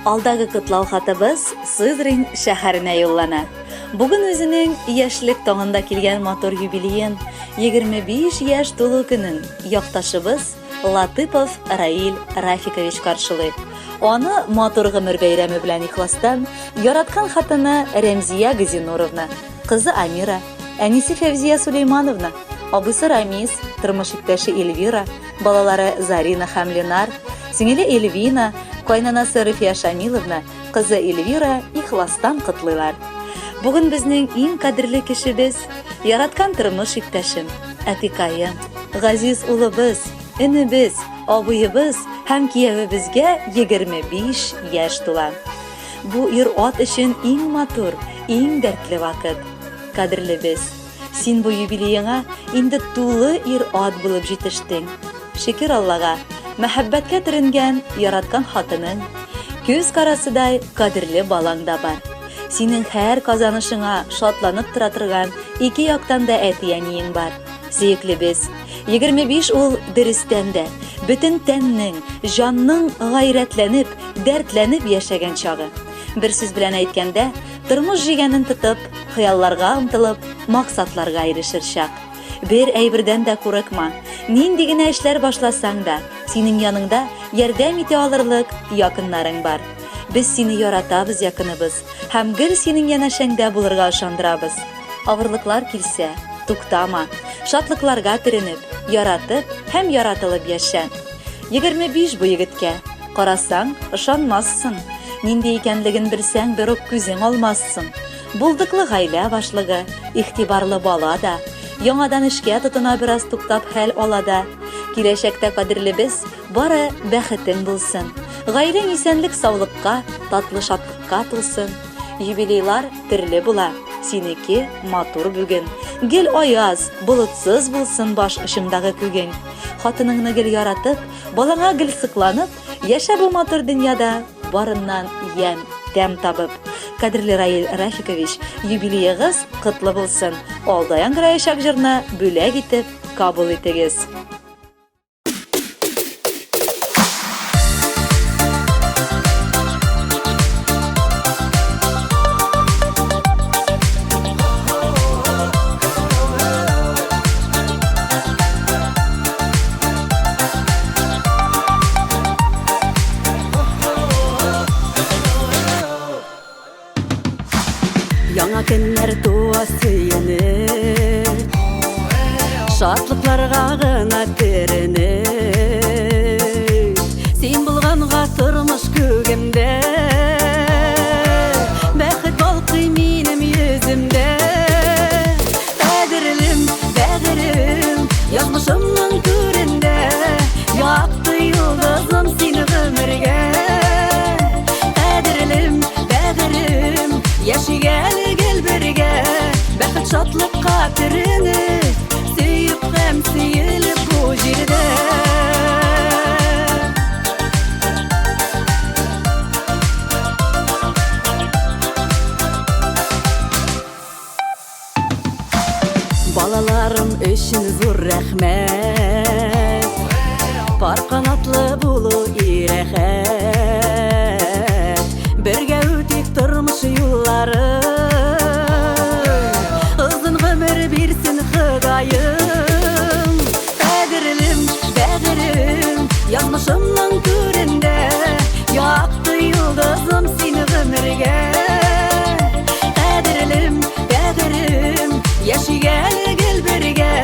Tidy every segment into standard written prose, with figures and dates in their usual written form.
Алдагы котлау хатыбыз Сызрань шәһәренә юллана. Бүген үзенең яшьлек таңында килгән матур юбилеен, 25 яшь тулу көнен якташыбыз Латыпов Раил Рафикович каршылый. Аны матур гомер бәйрәме белән ихластан яраткан хатыны Рәмзия Газинуровна, кызы Амира, әнисе Фәүзия Сулеймановна, абыйсы Рамис, тормыш иптәше Эльвира, балалары Зарина һәм Ленар, сеңеле Эльвина, кайнанасы Рөфия Шамиловна, кызы Эльвира ихластан котлыйлар. Бүген безнең иң кадерле кешебез, яраткан тормыш иптәшем, әтикаем, газиз улыбыз, энебез, абыебыз һәм киявебезгә 25 яшь тула. Бу ир-ат өчен иң матур, иң дәртле вакыт. Кадерлебез, син бу юбилееңа инде тулы ир-ат булып җитештең. Шөкер Аллага, мәхәббәткә төренгән яраткан хатының, күз карасыдай кадерле балаң да бар. Синең һәр казанышыңа шатланып тора торган ике яктан да әти-әниең бар. Сөеклебез, 25 ул дөрестән дә, бөтен тәннең, җанның гайрәтләнеп, дәртләнеп яшәгән чагы. Бер сүз белән әйткәндә, тормыш җигәнен тотып, хыялларга омтылып, максатларга ирешер чак. Бер әйбердән дә курыкма. Нинди генә эшләр башласаң да, синең яныңда ярдәм итә алырлык якыннарың бар. Без сине яратабыз, якыныбыз, һәм гел синең янәшәңдә булырга ышандырабыз. Авырлыклар килсә, туктама, шатлыкларга төренеп, яратып һәм яратылып яшә. 25 бу егеткә. Карасаң, ышанмассың. Нинди икәнлеген белсәң, бер үк күзең алмассың. Булдыклы гаилә башлыгы, игътибарлы бала да, яңадан эшкә тотына бераз туктап хәл ала да. Киләчәктә кадерлебез, бары бәхетең булсын. Гаиләң исәнлек-саулыкка, татлы шатлыкка тулсын. Юбилейлар төрле була, синеке матур бүген. Гел аяз, болытсыз булсын баш очыңдагы күгең. Хатыныңны гел яратып, балаңа гел сокланып, яшә бу матур дөньяда барыннан ямь, тәм табып. Кадерле Раил Рафикович, юбилеегыз котлы булсын. Алда яңгыраячак җырны бүләк итеп кабул итегез. Яңа көннәр туа сөенеп, Шатлыкларга гына төренеп. Син булганга тормыш күгемдә, Бәхет балкый минем йөземдә. Кадерлем, бәгырем, язмышымның түрендә, Якты йолдызым син гомергә. Кадерлем, бәгырем, яшик әле гел бергә, Бәхет шатлыкка төренеп, сөеп һәм сөелеп бу җирдә. Балаларым өчен зур рәхмәт. Пар канатлы булу ирәхәт. Бергә үтик тормыш юлларын. Озын гомер бирсен Ходаем. Кадерлем, бәгырем, язмышымның түрендә. Якты йолдызым син гомергә. Кадерлем, бәгырем, яшик әле гел бергә.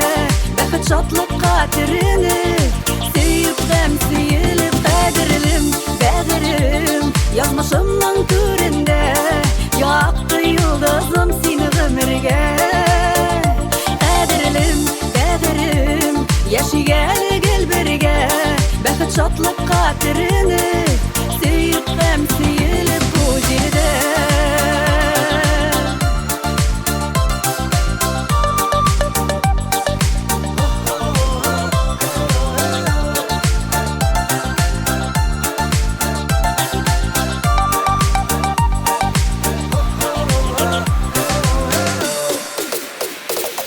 Бәхет шатлыкка төренеп, сөеп һәм сөелеп. Кадерлем, бәгырем, язмышымның түрендә. Якты йолдызым син гомергә. Кадерлем, бәгырем, яшик әле гел бергә. Бәхет шатлыкка төренеп, сөеп һәм сөелеп бу җирдә.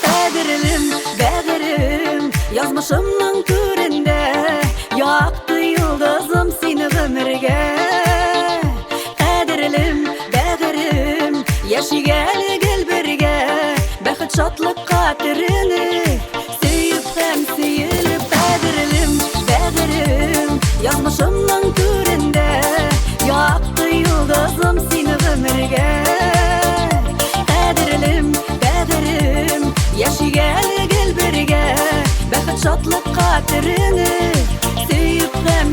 Кадерлем, бәгырем, язмышымның түрендә, Якты йолдызым син гомергә. Яшик әле гел бергә, бәхет шатлыкка төренеп, сөеп һәм сөелеп, кадерлем, бәгырем, язмышымның түрендә, якты йолдызым син гомергә. Кадерлем, бәгырем, яшик әле гел бергә, бәхет шатлыкка төренеп, сөеп һәм